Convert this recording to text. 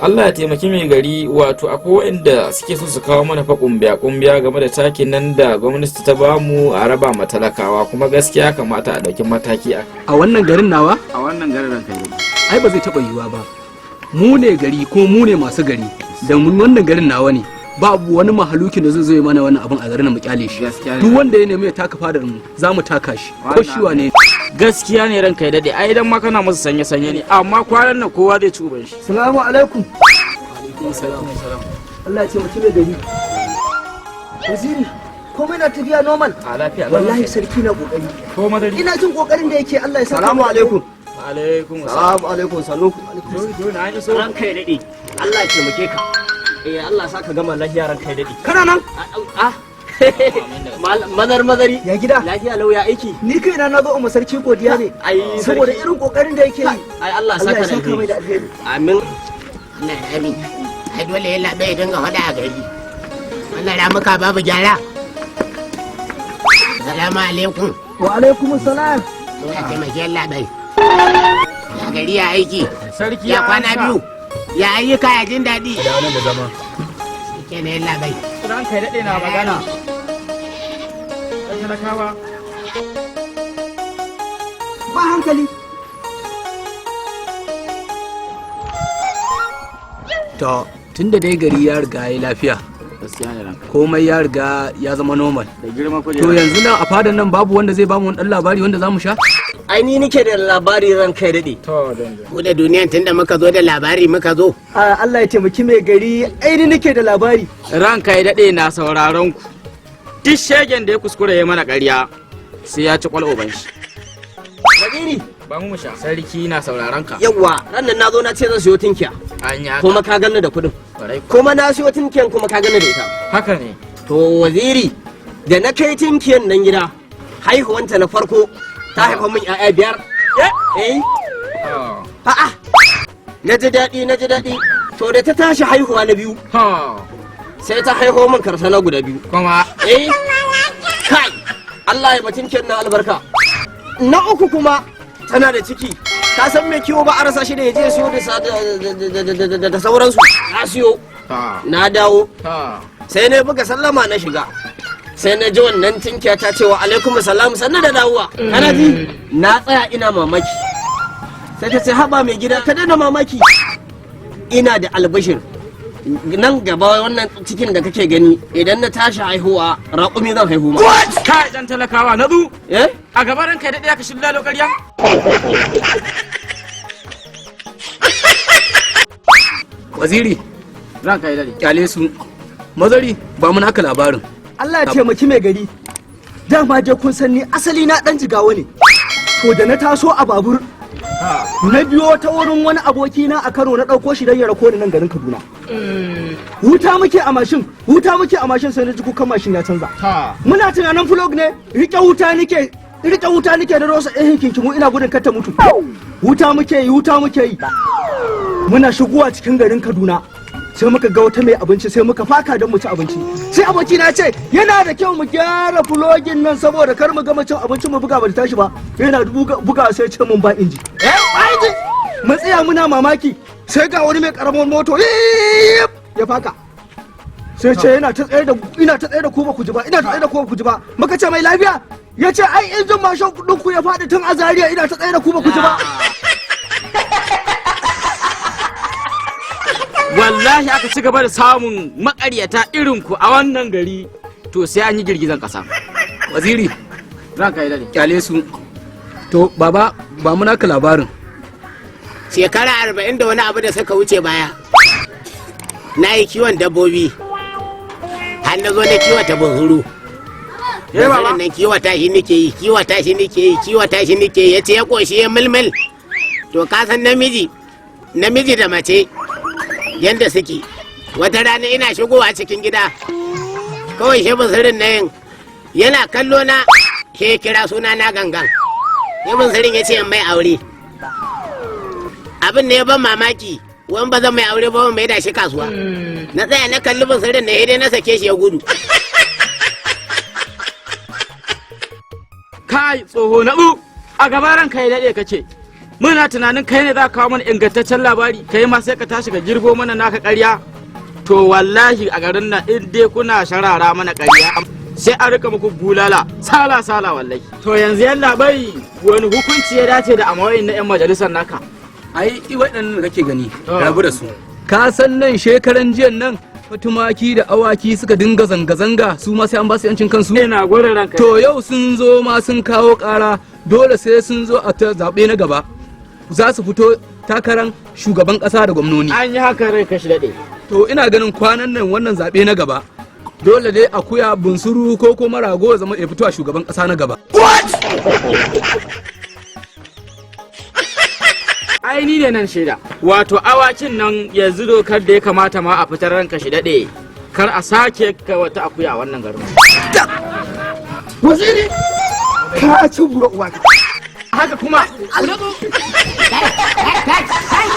Allah ya taimaki mai gari. Wato akwai waɗanda suke so su kawo mana fa kumbiya kumbiya game da takin nan da gwamnati ta bamu a raba ma talakawa, kuma gaskiya kamata a ɗauki mataki a A wannan garin nawa? A wannan garin, ranka yi. Ai ba zai taɓa yiwuwa ba. Mu ne gari ko mu ne masu gari da mu, wannan garin nawa ne. Babu wani mahalukin da zai zo ya mana wannan abin a garin nan mu kyale shi. Gaskiya ne. Duk wanda ya nemi ya taka fadar mu, za mu taka shi, ko shi wane. Gaskiya ne, ranka ya dade. Ai idan ma kana musu sanye sanye ne, amma kwanan nan kowa zai ci uban shi. Salamu alaikum. Allah ya taimaki mai gari. Waziri, komai na tafiya normal? A lafiya. Wallahi sarki na kokari. Ko madari. Ina jin kokarin da yake, Allah ya saka. Salamu alaikum. Alaikum. Salamu alaikum, sannu. Na iso. Ranka ya daɗe. Allah ya taimake ka. Eh, Allah ya saka gama lafiya, ranka ya daɗe. Kana nan? Ah. Mazar mazari. Ya gida? Lafiya lau, ya aiki? Ni kaina na zo umma sarki godiya ne. Ai Saboda irin kokarin da yake yi. Ai Allah ya Allah saka ya saka mai da alheri. Amin. Allah rami. Ai dole ya laɓe ya dinga faɗa a gari. Wannan ramuka babu gyara. Salamu alaikum. Wa alaikum salam. Allah taimake labai. Ya gari, ya aiki? Sarki. Ya kwana biyu? Ya ayyuka, ya jin daɗi? Da nan da zama. Kenan labai. Ranka ya dade, na magana. Dan talakawa. Ba hankali. To, tunda dai gari ya riga ya lafiya, Gaskiya ne, ranka. komai ya riga ya zama normal. Da girma kujera. To, yanzu nan a fadan nan babu wanda zai bamu wani dan labari wanda za mu sha? Ai ni nike da labari, ranka ya daɗe. To dan. Mu da duniyan tunda muka zo da labari muka zo. Ah, Allah ya taimaki mai gari. Ai ni nake da labari. Ranka ya dade, na sauraron ku. Duk shegen da ya kuskure ya mana ƙarya sai ya ci kwal uban shi. Waziri. Ba mu sha. Sarki na sauraron ka. Yawwa, ran nan na zo na ce zan siyo tinkiya. An yi haka. Kuma ka ganni da kuɗin. Kwarai. Kuma na siyo tinkiyan, kuma ka ganni da ita. Haka ne. To waziri, da na kai tinkiyan nan gida, haihuwanta na farko ta haifa min 'ya'ya biyar. Eh? A'a. Na ji daɗi, na ji daɗi. To, da ta tashi haihuwa na biyu, Ha. sai ta haiho min karsana guda biyu. Kuma. Eh? Kai! Allah ya batun na albarka. Na uku kuma tana da ciki. Ka san mai kiwo ba a rasa shi da ya je siyo da da sauransu. Na siyo, Ha. na dawo. Ha. Sai na buga sallama na shiga. Sai na ji wannan tinkiya ta cewa, "Alaikum salam, sannu da dawowa." Kana ji? Na tsaya ina mamaki. Sai ta ce, "Haba mai gida, ka daina mamaki. Ina da albashir. Nan gaba wannan cikin da kake gani, idan na tashi haihuwa, raƙumi zan haihu ma." Kai, dan talakawa, na zu. Eh? A gaban ranka ya dade aka shilla ƙarya. Waziri. Ranka ya dade. Kyale su. Mazari, ba mu naka labarin. Allah ya taimaki mai gari. Dama dai kun san ni asali na dan Jigawa ne. To, da na taso a babur, na biyo ta wurin wani aboki na a Kano, na ɗauko shi don ya rako ni nan garin Kaduna. Wuta muke a mashin, wuta muke a mashin, sai na ji kukan mashin ya canza. Ha. Muna tunanin flog ne, rike wuta nike, rike wuta nike da rosa eh kinkimu, ina gudun kar ta mutu. Wuta muke yi, wuta muke yi. Muna shigowa cikin garin Kaduna, sai muka ga wata mai abinci, sai muka faka don mu ci abinci. Sai aboki na ce yana da kyau mu gyara fulogin nan saboda kar mu gama cin abinci mu buga ba ta tashi ba. Yana buga sai ce mun ba inji. Eh, ba inji. Mu tsaya muna mamaki, sai ga wani mai karamar moto yip, ya faka. Sai ce yana ta tsaye da ina ta tsaye da ku ba ku ji ba, ina ta tsaye da ku ba ku ji ba. Muka ce mai lafiya? Ya ce ai injin mashin ɗin ku ya faɗi tun a Zaria, ina ta tsaye da ku ba ku ji ba. Wallahi aka ci gaba da samun makaryata irin ku a wannan gari, to sai an yi girgizan kasa. Waziri. Ranka ya dade. Kyale su. To baba, ba mu naka labarin. Shekara 40 da wani abu da suka wuce baya, na yi kiwon dabbobi. Har na zo na kiwata buhuru. Eh, baba. Nan kiwata shi nake yi, kiwata shi nake yi, kiwata shi nake yi, ya ce ya koshi ya mulmul. To, ka san namiji, namiji da mace yanda suke. Wata rana ina shigowa cikin gida, kawai shi bunsurin nan yana kallo na, ke kira suna na gangan. Shi bunsurin ya ce in mai aure. Abin ne ya ban mamaki, wani ba zan mai aure ba, mai da shi kasuwa. Na tsaya na kalli bunsurin na, dai na sake shi ya gudu. Kai tsoho, na a gaban ranka ya dade kace. Muna tunanin kai ne za ka kawo mana ingantaccen labari, kai ma sai ka tashi ka girbo mana naka ƙarya. To wallahi a garin nan in dai kuna sharara mana ƙarya, sai an rika muku bulala sala sala wallahi. To yanzu yalla bai, wani hukunci ya dace da amawayin na 'yan majalisar naka? Ai waɗannan da kake gani, rabu da su. Ka san nan shekaran jiyan nan tumaki da awaki suka dinga zanga-zanga, su ma sai an ba su yancin kansu. Ina gwada ranka. To yau sun zo ma sun kawo ƙara, dole sai sun zo a ta zaɓe na gaba za su fito takaran shugaban ƙasa da gwamnoni. An yi haka, rai kashi daɗe. To ina ganin kwanan nan wannan zaɓe na gaba, dole dai akuya, bunsuru ko kuma rago ya zama ya fito a shugaban ƙasa na gaba. Ai ni ne nan shaida, wato awakin nan yanzu dokar da ya kamata ma a fitar, ranka shi daɗe, kar a sake ka wata akuya a wannan garin. Waziri, ka ci bura uwa. Haka kuma. Kai, kai, kai.